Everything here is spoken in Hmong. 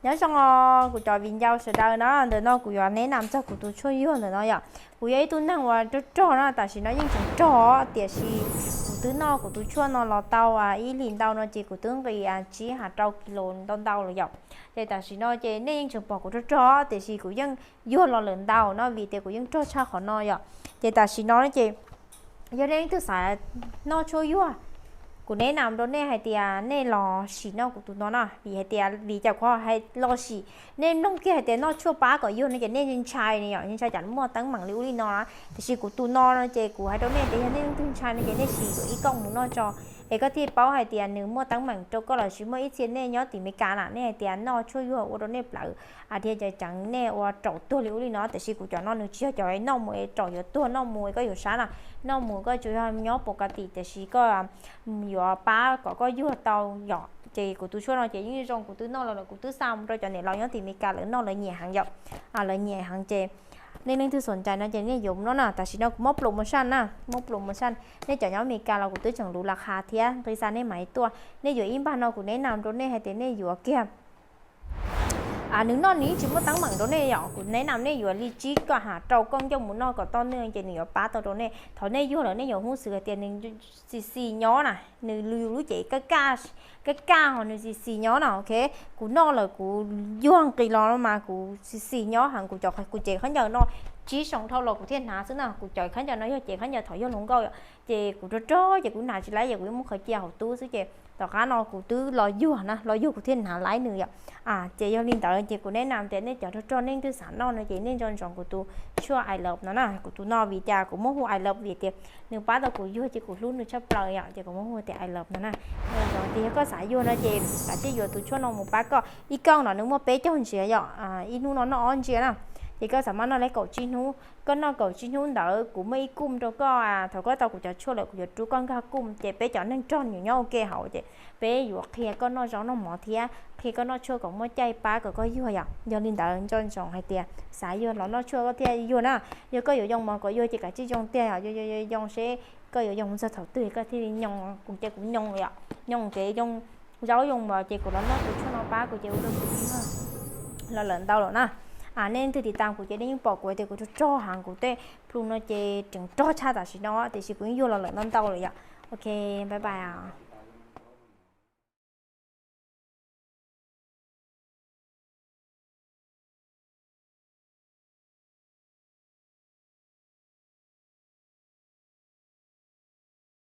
Nyob zoo os kuv cov viv ncaus sawv daws na, ntawm no kuv yuav neb nam txog kuv tus tshuaj yuag ntawm no yom. Kuv yog ib tug neeg uas rog rog na, tam sim no yeej tseem rog, tiam sis kuv twb noj kuv tus tshuaj no los tau ib hlis ntau no ces kuv twb nqis tsib ha rau kis lus ntau ntau lawm yom. Ces tam sim no ces nej yeej tseem pom kuv rog rog, tiam sis kuv yeej yuag los lawm ntau no vim tias kuv yeej rog tshaj qhov no yom. Ces tam sim no ces yog nej leej twg xav noj tshuaj yuag, kuv neb nam rau nej hais tias nej los sim noj kuv tus no na, vim hais tias vim cas kuv los sim, nej mloog kiag hais tias noj tshuaj pab kom yuag no ces nej ntshai ne yom, ntshai cas muaj teeb meem li ub li no na. Tiam sis kuv tus no no ces kuv hais rau nej tias yog nej leej twg ntshai no ces nej sim yuav ib kooj mus noj tso, es koj thiaj paub hais tias nws muaj teeb meem rau koj los tsis muaj. Ib txhia nej nyob tim Meskas na, nej hais tias noj tshuaj yuag ua rau nej plawv a dhia ceev ceev, nej ua raum tuag li ub li no, tiam sis kuv cov no nws tsis yog cov noj mus es raum yuav tuag, noj mus koj yuav sab na. Noj mus koj tsuas yog nyob pos kas tim, tiam sis koj yuav pab kom koj yuag tau yom. Ces kuv tus tshuaj no ces yeej zoo, kuv twb noj los lawm, kuv twb xa mus rau cov niam laus nyob tim Meskas lawv noj, lawv nyiam heev yom. Lawv nyiam heev ces nej leej twg xom ncais no ces nej yuav mus noj na. Tam sim no kuv muab promotion na, muab promotion, nej cov nyob Meskas los kuv twb tseem luv las khas thiab, nqi xa nej mam tuaj. Nej yuav ib npag no kuv neb nam rau nej hais tias nej yuav kiag nws noj nws yeej tsis muaj teeb meem rau nej yom. Kuv neb nam nej yuav li tsib kooj ha rau kooj ncooj mus noj kom tau nws ces nws yuav pab tau rau nej. Thaum nej yuag lawm nej yuav hnov xwb hais tias nws xis xis nyob na, nws lub cev kaj kaj, kaj kaj ho nws xis xis nyob na, ok. Kuv noj lawm kuv yuag nqis los mas kuv xis xis nyob heev, kuv cov, kuv cev khaub ncaws no tsib xyoo dhau los kuv thiaj hnav xwb na. Kuv cov khaub ncaws no yog cev khaub ncaws thaum yog hluas nkauj yom, ces kuv rog rog ces kuv hnav tsis laib ces kuv yeej muab qhwv cia hauv tub xwb ces tom qab no kuv twb los yuag na, los yuag kuv thiaj hnav laib nws yom. Ces yog li ntawd ces kuv neb nam tias nej cov rog rog nej twg xav noj no ces nej nco ntsoov kuv tus tshuaj I love no na. Kuv tus no vim cas kuv muab hu I love vim tias nws pab tau kuv yuag ces kuv hlub nws tshaj plaws yom, ces kuv muab hu tias I love no na. Nco ntsoov tias yog koj xav yuag no ces kav tsij yuav tus tshuaj no mus pab koj. Ib kooj no nws muaj peb caug ntsiav yom, ib hnub no noj ob ntsiav na. Ces koj xav mas noj li kaum tsib hnub, koj noj kaum tsib hnub ntawd kuv muaj ib kooj rau koj, thaum koj tau kuv cov tshuaj lawm kuv yuav rub koj nkag kooj. Ces peb cov neeg rog nws nyob ua ke hauv ces peb yuav qhia koj noj zaub noj mov thiab qhia koj noj tshuaj kom muaj caij pab kom koj yuag yom. Yog li ntawd nco ntsoov hais tias xav yuag los noj tshuaj koj thiaj yuag na. Yog koj yuav yoo mov kom yuag ces kav tsij yoo tiag yom, yoo yoo seb koj yuav yoo txog thaum twg koj thiaj li yoo. Kuv ces kuv yoo yom, yoo ces yoo zaub yoo mov ces kuv los noj tus tshuaj no pab kuv ces ua rau kuv yuag los lawm ntau lawm na. Nej leej twg tiv tas kuv ces nej yeej pom kuv tias kuv rog rog heev, kuv tej plhu no ces tseem rog tshaj tam sim no, tiam sis kuv yeej yuag los lawm ntau ntau lawm yom. Ok, bye bye.